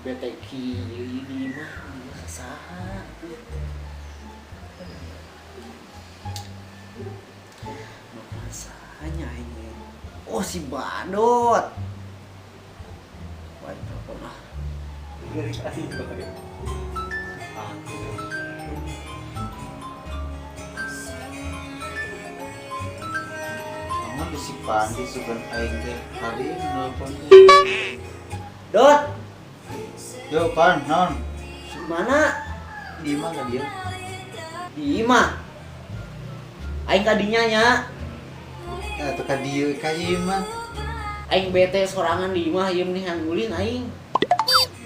Bete kieu ini mah saha tuh. Bapak sahanya ini. Oh, si Badot. Wah, telepon ah. Kamu di si Pandi sugan aing teh kali nelpon teh. Dot, Yo pan, non. mana? Di mana dia? Di imah. Aing kadinya nya. Ya tuh ka dieu ka imah. Aing bete sorangan di imah ieu meni ulin aing.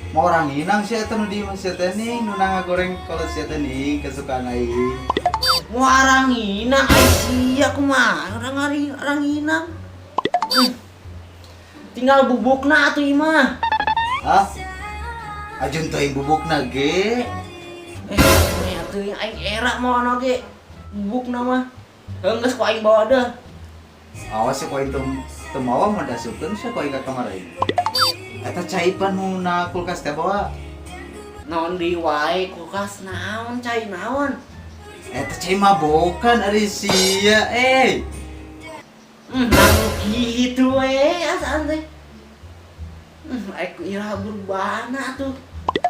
Mau orang inang sih eta nu di imah sia teh ning nu ngagoreng kalau sia teh ning kesukaan aing. Mau arang inang aing sia kumaha orang ari arang inang. Hmm. Tinggal bubukna atuh imah. Hah? Ajun teuing bubukna ge. Eh, nya teuing aing era mau anu ge. Bubukna mah. Heuh geus ku aing bawa deh. Awas sih ku aing teu teu mawa mah dasupkeun sia ku aing ka kamar aing. Eta cai pan nu na kulkas teh bawa. Naon di wae kulkas naon cai naon. Eta cai mabokan ari sia eh. Nang gitu we asaan teh. Aing ku iraha berbana tuh.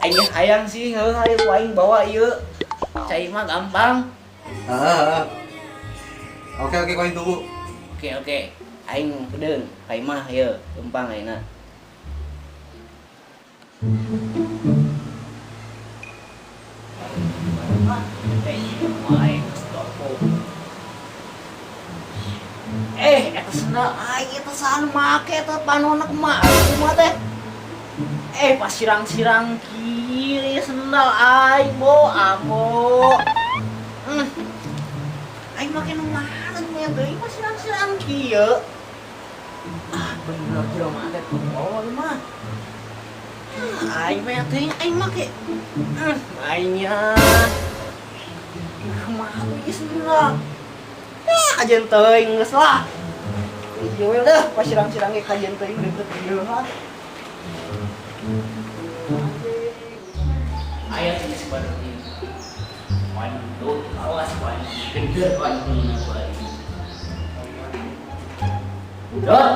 Aing hayang sih heuh hayu ku aing bawa ieu. Cai mah gampang. Heeh. Oke oke ku aing tunggu. Oke oke. Aing kedeung ka imah ieu gampang ayeuna. Eh, eta sendal aing eta saha nu make eta panonna kumaha kumaha teh? Eh, pas sirang-sirang kieu sendal aing bo ambo. Aing make nu mana nu yang teuing pas sirang-sirang kieu. Ah, bener jelema teh tolol mah. Aing mah teuing aing make. Aingnya. Kumaha tuh ieu sendal? Ah, kajian teuing geus lah. Ieu we dah pas sirang-sirang ge kajian teuing deket ieu ha. Aya sih si Badut ieu. Waduh, awas waduh, geder waduh waduh. Dot.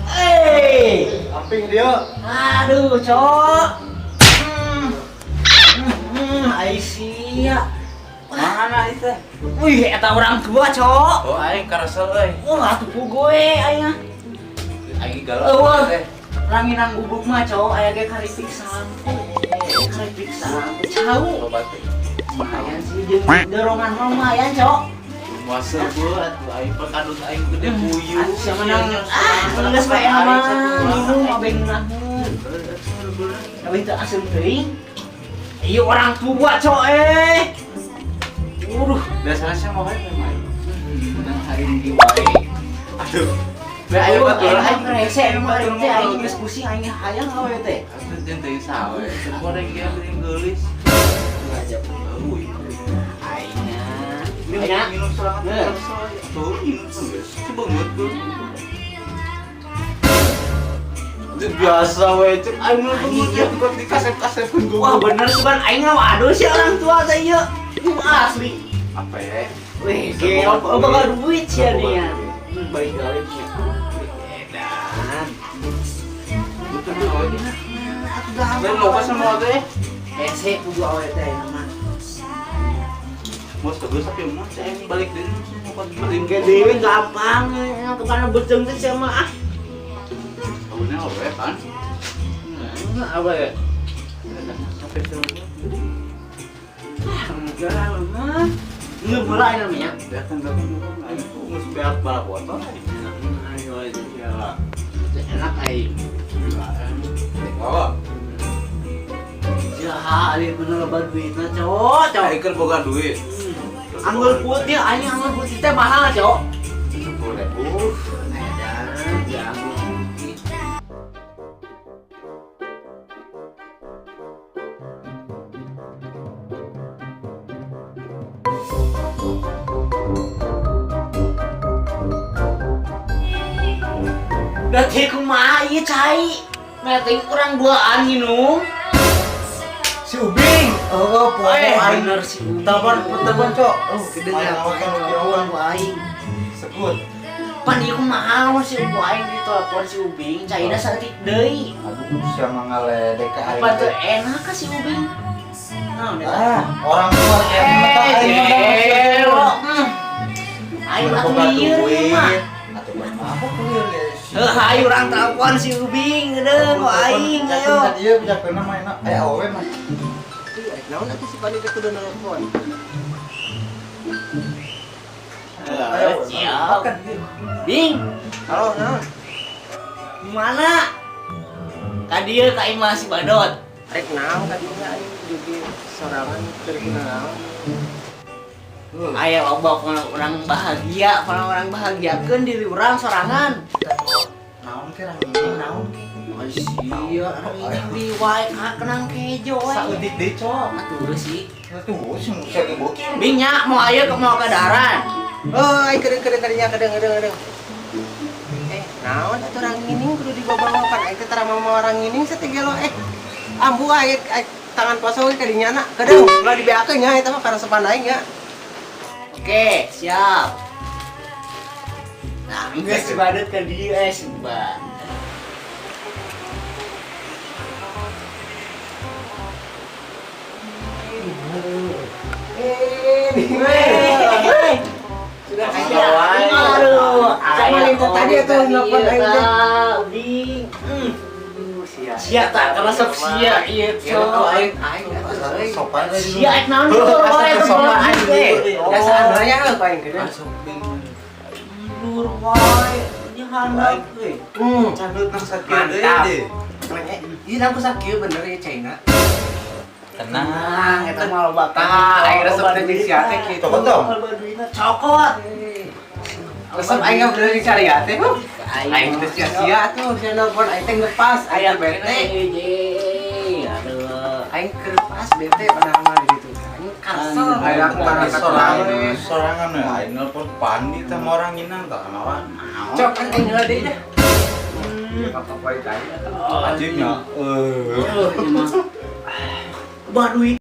Hey, Amping dia. Aduh, cok. Aisyah. Mana itu? Wih, eta orang tua, cok. Oh, aing karesel euy. Wah, atuh gue aing. Aing galau Eueuh. teh. Ranginang bubuk mah, cok, aya ge karipik sampo. Karipik sampo cau. Loba teh. Lumayan sih jeung dorongan mah lumayan, cok. Masa gua atuh aing perkadut aing gede puyuh. Atuh sia menang. Ah, geus bae mah minum abeng ngeunaheun. Abeng teu aseup teuing. Ieu orang tua, cok eh. Waduh, Biasanya sih mau main main. menang hari ini wae. Aduh. Ayo, Ayo batur. Aing rese emang aing teh aing geus pusing aing hayang awe teh. Atuh jeung teuing sawe. Goreng kieu teuing geulis. Ngajak Euy. aingnya. Minum Minumnya. minum sorangan Nah. tuh minum geus. Sebeungeut tuh. Itu biasa we cek aing mah beungeut ya kok dikasep-kasepkeun gua. Wah bener sih ban aing mah aduh sih orang tua teh ieu. Asli. Apa ya? Wih, gila, oh, bakal duit sih ya dia. Baik kali punya. Edan. Betul awe. Atuh gampang. Lain loba sama teh. Hese kudu awe teh mah. Mau tegas tapi mah saya balik deui mau beli Ge deui gampang, tukang beuteung teh sia mah ah. Tahunnya awe kan? Apa ya? Sampai sini. Ah, enggak mah. Nggak mulai namanya. Datang datang datang. Aing tuh geus beak balapot. Ayo aja ya. Enak aing. Oh, Jaha, ali bener loba duitna, cowok, cowok. aing kan boga duit. Anggur putih, aing anggur putih teh mahal, cowok. 10.000. Edan, ya anggur putih. Berarti kumaha ieu cai? Meting urang duaan nginum. Si Ubing. Oh, poho Eh, aing. bener si Ubing. Telepon, telepon, Cok. Oh, gede ya. ya. Ku aing. Sebut. Pan ieu kumaha lamun si Ubu aing ditelepon si Ubing, caina saeutik deui. Aduh, siapa ngaledek ka aing. Apa teu enak ka si Ubing? Naon eta? Ah, orang tua kayak mata aing mah Eh, aing mah Boga lieur ieu mah. duit. Atuh mah apa lieur ge? Heuh, hayu urang telepon si Ubing, geudeung ku aing ayo. Iya, punya pernah main eh awewe mah. Ih, naon atuh si Pandi teh kudu nelpon. Ayo, Siap. makan. Bing, Halo, naon? di mana? Ka dieu ka imah si Badot. Rek naon ka dieu aing juga sorangan keur kunaon. Aya loba orang bahagia, orang orang bahagiakeun diri urang sorangan. Naon ke rang ini, naon ke? Sia, ini wae kenang kejo wae. Saeutik deui, Cok. Atuh sih. Atuh, sing sia ge bokir. Bing nya mau aya ke mau kadaran. Oh, aing kedeung-kedeung kadinya kedeung-kedeung kedeung. Eh, naon atuh orang ngining kudu dibawa-bawa pan aing teh tara mau orang ngining sategelo eh. Ambu aing tangan kosong ge kadinya na. Kedeung, ulah dibeakeun nya eta mah karesepan aing nya. Oke, siap. Nah, geus si Badut ke dieu eh si Ba. Eh, sudah Aduh, Sama yang tadi atuh nelpon aing teh. Ubing. Sia. Sia tak keresep sia ieu Ya, cok. aing aing atuh euy. Sopan aja dulu. Sia ek naon itu wae Sopan aing teh. Dasar aya heuh aing kedeung. Asup bing. Lur wae, ini handap euy. Cabut nang sakieu deui Mantap. deh. Iya, aku sakieu bener ya China. Tenang. Eta mah loba Tah, aing resep teh jeung sia teh kitu. Cokot dong. Loba duitna cokot. Resep aing mah bener jeung syariat teh. Aing teh sia-sia tuh, sia nelpon aing teh ngepas, aing bete. Aduh. Aing keur pas bete padahal mah di ditu. Aing karsel. Aing Aing mah mah sorangan, sorangan ya. Aing nelpon pandi teh sama orang inang tah mawa. Cok kan aing heula deui dah. Apa-apa itu aing atuh. Ajibnya. Eh. Aduh, ini mah. Bah duit.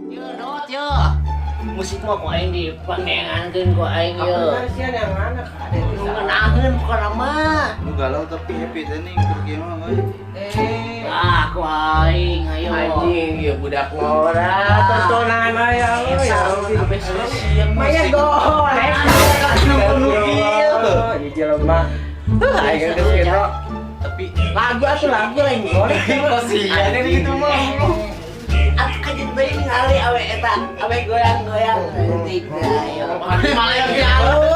Yo, dot yo. Musik mah ku aing dipandengankeun ku aing yo. Apa sia yang mana ka ada Nu ngeunaheun pokona mah. Nu galau tapi happy teh nih keur kieu mah euy. Eh. Ah, ku aing ayo. Anjing, ya budak ngora, tontonan aya lo ya. Sampai siang Maya goreng. Nu kieu. Ieu jelema. Aing geus kitu. Tapi Lagu atuh lagu lain goreng. kasihan gitu mah. Aku kaget deui ningali awe eta, awe goyang-goyang. Anjing, ayo. Malah yang galau.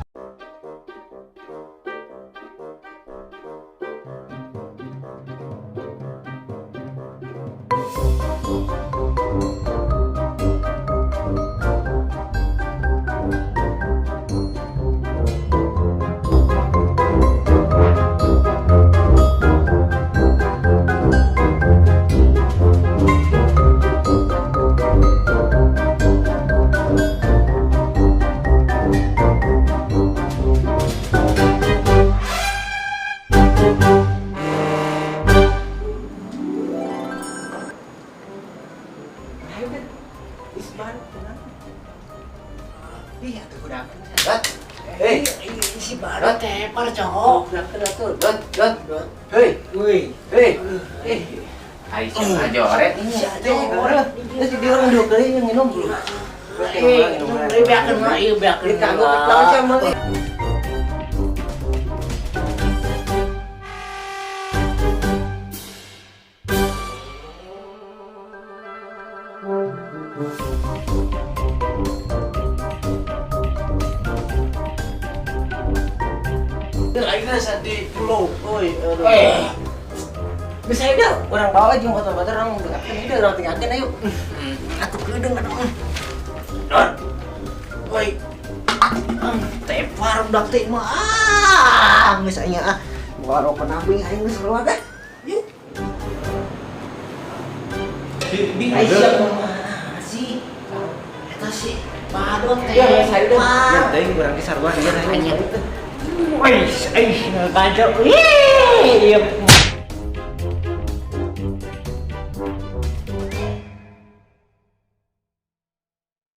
Isban tenang. Ih, atuh budak. Hei, Si Badot tepar cowok. Budak atuh. Dot, dot, dot. Hei, Wih, hei. Eh. Ai sia joret. Sia Teh, joret. Terus di orang dua kali yang minum. Eh, beakeun mah ieu beakeun. Di kagok lawan sama. Aing geus di pulau. Euy, aduh. Eh. Bisa aja urang bawa jeung batur-batur urang beungapkeun ieu urang tinggalkeun ayo. Atuh kedeung atuh. Woi. Tepar budak teh mah. Ah, geus aing ah. Bawa rokok nabing aing geus keluar dah. Yuk. Di Aisyah kumaha sih? Eta sih badot teh. Ya, saya udah. Ya, teuing urang ge sarua ieu Hanya. Wih, eh, ngaco. Wih, iya